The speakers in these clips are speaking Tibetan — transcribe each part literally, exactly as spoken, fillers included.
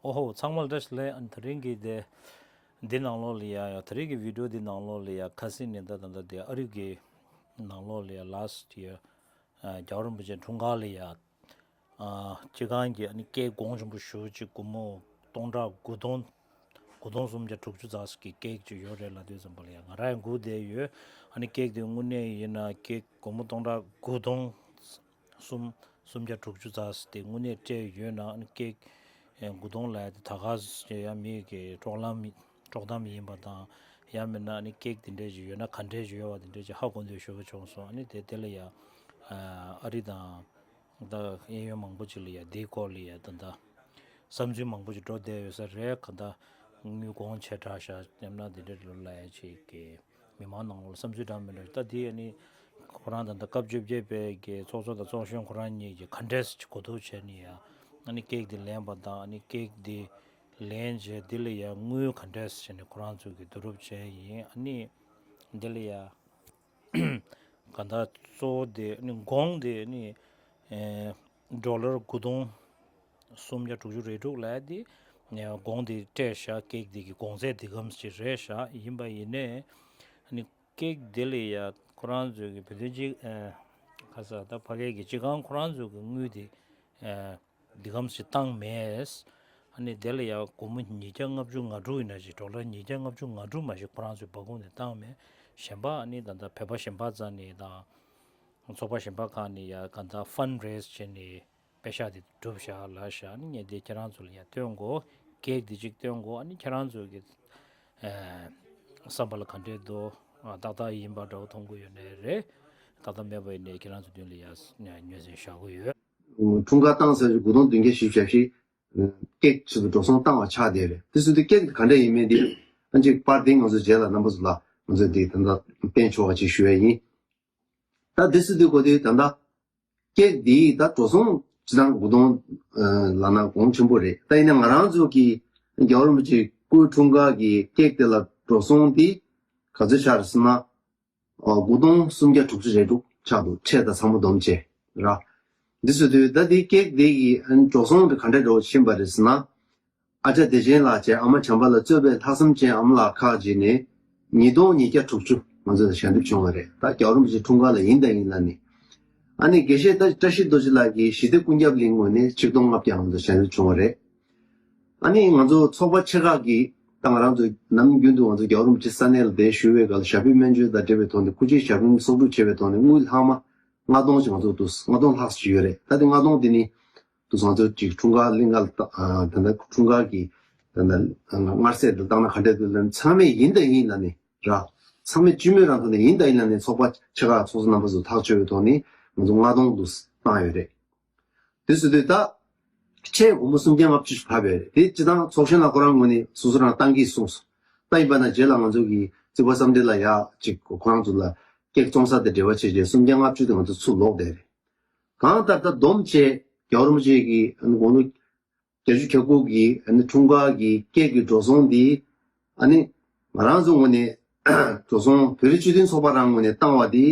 ཨོ་ཧོ། ཚང་མ་ལ་བཀྲ་ཤིས་བདེ་ལེགས། ཨ་ནི་དེ་རིང་གི་དེ་འདི་ནང་ལོགས་ལ་ཡ་ཡ་དེ་རིང་གི་བི་ཌི་ཡོ་འདི་ནང་ལོགས་ལ་ཡ་ཁ་སང་ནས་ད་ད་ད་དེ་ཨ་རི་གི་ནང་ལོགས་ལ་ཡ་ལ་སི་ཊི་ཡར་རྒྱལ་བ་རིན་པོ་ཆེ་འཁྲུངས་སྐར་ལ་ཡ། ཨ། སྤྱི་ཁང་གི་ཨ་ནི་ཀེག་གོང་ཆེན་པོ་ཞེ་པོ་ཅིག་སྒོར་མོ་སྟོང་ཕྲག་དགུ་སྟོང་། དགུ་སྟོང་སུམ་བརྒྱ་དྲུག་ཅུ་ཙམ་ཞིག་གི་ཀེག་ཅིག་ཡོད་རེད་ལབ་དུས་ཙམ་པ་ལ་ཡ་ང་རང་ཡང་སྒུག་བསྡད་ཡོད། ཨ་ནི་ཀེག་དེ་དངོས་གནས་ཡིན་ན་ཀེག་སྒོར་མོ་སྟོང་ཕྲག་དགུ་སྟོང་སུམ་སུམ་བརྒྱ་དྲུག་ཅུ་ཙམ་ཞིག་དེ་དངོས་གནས་སྤྲད་ཡོད་ན། ཨ་ནི་ཀེག་ཨེ་དགུ་སྟོང་ལབ་ཡ་དེ་ད་ག་ཡ་མི་གི་དཀྲོག་གཏམ་དཀྲོག་གཏམ་ཡིན་པ་དང་། ཡང་མིན་ན་ཨ་ནི་ཀེག་དེ་འདྲས་ཅིག་ཡོད་ན་ག་འདྲས་ཅིག་ཡོད་པ་དེ་འདྲས་ཅིག་ཧ་གོ་འདོད་ཞེ་པོ་བྱུང་སོང་། ཨ་ནི་དེ་དེ་ལ་ཡ་ཨ་རི་དང་ད་གཡས་གཡོན་མང་པོ་ཅིག་ལ་ཡ་དེའི་སྐོར་ལ་ཡ་ད་ད་བསམ་ཚུལ་མང་པོ་ཅིག་འགྲོ་བསྡད་ཡོད་ས་རེད། ག་ད་དངུལ་གོང་ཆེ་དྲགས་ཤག་ཡང་ན་དེ་འདྲས་ལོ་ལ་ཡ་ཅིག་གི་མི་མང་ནང་ལོགས་ལ་བསམ་ཚུལ་འདྲ་མི་འདྲ་ད་དེ་ཨ་ནི་ཁོ་རང་དང་ད་སྐབས་བཅོ་བརྒྱད་པའི་གི་ཚོགས་གཙོ་དང་ཚོགས་གཞོན་ཁོ་རང་གཉིས་ཀྱིས་ག་འདྲས་ཅིག་གོ་བསྡུར་བྱས་ནས་ཡ་ཨ་ནི་ཀེག་དེ་ལེན་པ་དང་། ཨ་ནི་ཀེག་དེ་ལེན་རྗེས་དེ་ལ་ཡ་དངུལ་ག་འདྲས་བྱས་ནས་ཁོ་རང་ཚོས་ཀྱི་བསྡུ་རུབ་བྱས་ཡིན། ཨ་ནི་དེ་ལ་ཡ་ག་ད་གཙོ་བོ་དེ་ཨ་ནི་གོང་དེ་ཨ་ནི་ཨེ་ཌོ་ལར་དགུ་སྟོང་སུམ་བརྒྱ་དྲུག་ཅུ་རེ་དྲུག་ལབ་ཡ་དེ་ཨེ་གོང་དེ་སྤྲད་ཤག་ཀེག་དེ་གི་གོང་ཚད་དེ་གམ་ཞིག་རེད་ཤག་ཡིན་པ་ཡིན་ནའི་ཨ་ནི་ཀེག་དེ་ལ་ཡ་ཁོ་རང་ཚོས་ཀྱི་བོད་དོན་སྤྱི་ཨེ་ག་ས་ད་ཕ་གི་གི་སྤྱི་ཁང་ཁོ་རང་ཚོས་ཀྱི་དངུལ་དེ་ཨེ་འདི་གམ་ཞིག་བཏང་མེད། ཨ་ནི་དེ་ལ་ཡ་སྒོར་མོ་ཉིས་བརྒྱ་ལྔ་བཅུ་ང་དྲུག་ཡིན་ན་ཞིག་ཌོ་ལར་ཉིས་བརྒྱ་ལྔ་བཅུ་ང་དྲུག་མ་ཞིག་ཁོ་རང་ཚོའི་སྦ་ཁུག་ནས་བཏང་མེད། གཞན་པ་ཨ་ནི་ད་ལྟ་བོད་པ་གཞན་པ་རྩ་ནས་དང་ཚོགས་པ་གཞན་པ་ཁག་ནས་ཡ་ག་ད་ཕན་རེས་བྱས་ནས་པེ་ཤག་དེ་སྒྲུབ་བཞག་ལབ་བཞག་ཨ་ནི་ངས་དེ་ཁྱེད་རང་ཚོ་ལ་ཡ་སྟོན་དགོས། ཀེག་དེ་གཅིག་སྟོན་དགོས། ཨ་ནི་ཁྱེད་རང་ཚོ་གི་ཨེ་བསམ་པ་ལ་ག་འདྲས་འདུག་ཨ་ཏག་ཏག་ཡིན་པ་འདྲ་བོ་མཐོང་གི་ཡོད་ནའི་རེད། ཏག་ཏག་མེད་པ་ཡིན་ནའི་ཁྱེད་རང་ཚོ་མདུན་ལ་ཡ་ཉོས་ཟིན་བཞག་གི་ཡོད། འཁྲུངས་སྐར་བཏང་ཟེར་དགུ་སྟོང་བདུན་བརྒྱ་བཞི་བཅུ་ཞེ་བཞི་ཀེག་ཆེད་དུ་འགྲོ་སོང་བཏང་བ་ཆགས་བསྡད་རེད། དེ་སུ་དུས་ཀེག་ག་འདྲ་ཡིན་མིན་དེ་ཨ་ཅིག་པར་དེ་ང་ཚོ་རྗེས་ལ་རྣམ་པ་ཚོ་ལ་ང་ཚོས་དེ་ད་ལྟ་བསྟན་ཆོག་པ་ཅིག་ཞུ་ཡ་ཡིན། ད་དེ་སུ་དུས་གོ་དུས་ད་ལྟ་ཀེག་དེ་ད་འགྲོ་སོང་སྤྱི་བཏང་དགུ་སྟོང་ལབ་ན་གོང་ཆེན་པོ་རེད། ད་ཡིན་ན་ང་རང་ཚོ་གི་རྒྱལ་བ་རིན་པོ་ཆེའི་སྐུའི་འཁྲུངས་སྐར་གྱི་ཀེག་དེ་ལ་འགྲོ་སོང་དེ་ག་ཚོད་ཆགས་རེད་ཟེར་ན། ཨོ། དགུ་སྟོང་སུམ་བརྒྱ་དྲུག་ཅུ་རེ་དྲུག་ཆགས་འདུག་ཕྲད་དང་ཚང་མ་བསྡོམས་བྱས་ར། འདི་ཟེར་དུས་ད་འདི་ཀེག་འདི་གི་ཨ་ནི་འགྲོ་སོང་དེ་ག་འདྲ་འགྲོ་ཕྱིན་པ་རེད་ཟེར་ན། ཨ་ཅག་བདེ་ཆེན་ལགས་བྱས་ཨ་མ་བྱམས་པ་ལགས་གཙོས་པའི་ལྷག་བསམ་ཅན་ཨ་མ་ལགས་ཁག་ཅིག་ནས་ཉིས་སྟོང་ཉིས་བརྒྱ་དྲུག་ཅུ་ང་ཚོ་ལ་ཞལ་འདེབས་བྱུང་བ་རེད། ད་རྒྱལ་བ་རིན་པོ་ཆེ་འཁྲུངས་སྐར་ལ་ཡིན་དང་ཡིན་ལ་ནི། ཨ་ནི་དགེ་བཤེས་བཀྲ་ཤིས་རྡོ་རྗེ་ལགས་ཀྱིས་ཞི་བདེ་ཀུན་ཁྱབ་གླིང་ངོས་ནས་ཆིག་སྟོང་ལྔ་བརྒྱ་ང་ཚོ་ཞལ་འདེབས་བྱུང་བ་རེད། ཨ་ནི་ང་ཚོ་ཚོགས་པ་ཆེ་ཁག་གིས་ད་ང་རང་ཚོ་ནམ་རྒྱུན་དུ་ང་ཚོ་རྒྱལ་བ་རིན་པོ་ཆེ་ས་གནས་ལ་བསྡད་བཞུགས་པའི་སྐབས་ལ་ཞབས་པད་སྨན་བཅོས་དང་འབྲེལ་བའི་ཐོག་ནས་སྐུ་ཕྱྭའི་ཞབས་རིམ་གསོག་སྒྲུབ་བྱེད་པའི་ཐོག་ནས་དངུལ་ལྷག་མ་ལྔ་སྟོང་ཞིག་ང་ཚོ་འདུག་ལྔ་སྟོང་ལྷག་ཙམ་ཡོད་རེད། ད་དེ་ལྔ་སྟོང་དེ་ནི་འདུག་ང་ཚོ་ཅིག་འཁྲུངས་སྐར་གླིང་ག་ལ་ད་ད་ལྟ་འཁྲུངས་སྐར་གྱི་ད་ལྟ་མངར་ཟས་འདི་བཏང་ན་ག་འདྲས་འདུག་ལབ་ཚང་མས་ཡིན་དང་ཡིན་ལབ་ནས་ར། ཚང་མས་སྤྱི་མོས་རང་ཐོག་ནས་ཡིན་དང་ཡིན་ལབ་ནས་ཚོགས་པ་ཆེ་ཁག་ཚོགས་གཙོ་རྣམ་པ་ཚོ་ཐག་གཅོད་པའི་ཐོག་ནས་ང་ཚོ་ལྔ་སྟོང་འདུག་བཏང་ཡོད་རེད། དེ་ཟེར་དུས་ད་ཆེད་སྒོར་མོ་སུམ་བརྒྱ་ལྔ་བཅུ་ཞིག་བབས་པས་རེད། དེ་སྤྱི་བཏང་ཚོགས་གཞོན་ལགས་ཁོ་རང་ངོས་ནས་སོ་སོ་རང་བཏང་གི་གསུངས་སོང་། ད་ཡིན་པ་ན་རྗེས་ལ་ང་ཚོ་གི་རྩིག་པ་བསམ་འགྲུབ་ལ་ཡག་ཅིག་ཁོ་རང་ཚོ་ལ་ཀེག་བཙོང་ས་དེ་འབྲེལ་བ་བྱས་རྗེས་སུམ་བརྒྱ་ལྔ་བཅུ་དེ་ང་ཚོ་ཚུར་ལོག་བསྡད་རེད། གང་ལྟར་ད་བསྡོམས་བྱས་རྒྱལ་བ་རིན་པོ་ཆེ་གི་དགུང་ལོ་བརྒྱད་ཅུ་གྱ་དགུ་གི་འཁྲུངས་སྐར་གྱི་ཀེག་གི་འགྲོ་སོང་འདི་ཨ་ནི་ང་རང་ཚོ་ངོས་ནས་འགྲོ་སོང་བོད་རིགས་སྤྱི་མཐུན་ཚོགས་པ་རང་ངོས་ནས་བཏང་བ་འདི།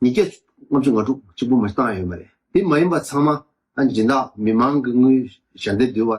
ཉིས་བརྒྱ་ལྔ་བཅུ་ང་དྲུག་གཅིག་པུ་མ་བཏང་ཡོད་མ་རེད། དེ་མ་ཡིན་པ་ཚང་མ་ཨ་སྦྱིན་བདག་མི་མང་གི་དངུལ་ཞལ་འདེབས་བསྡུས་པ།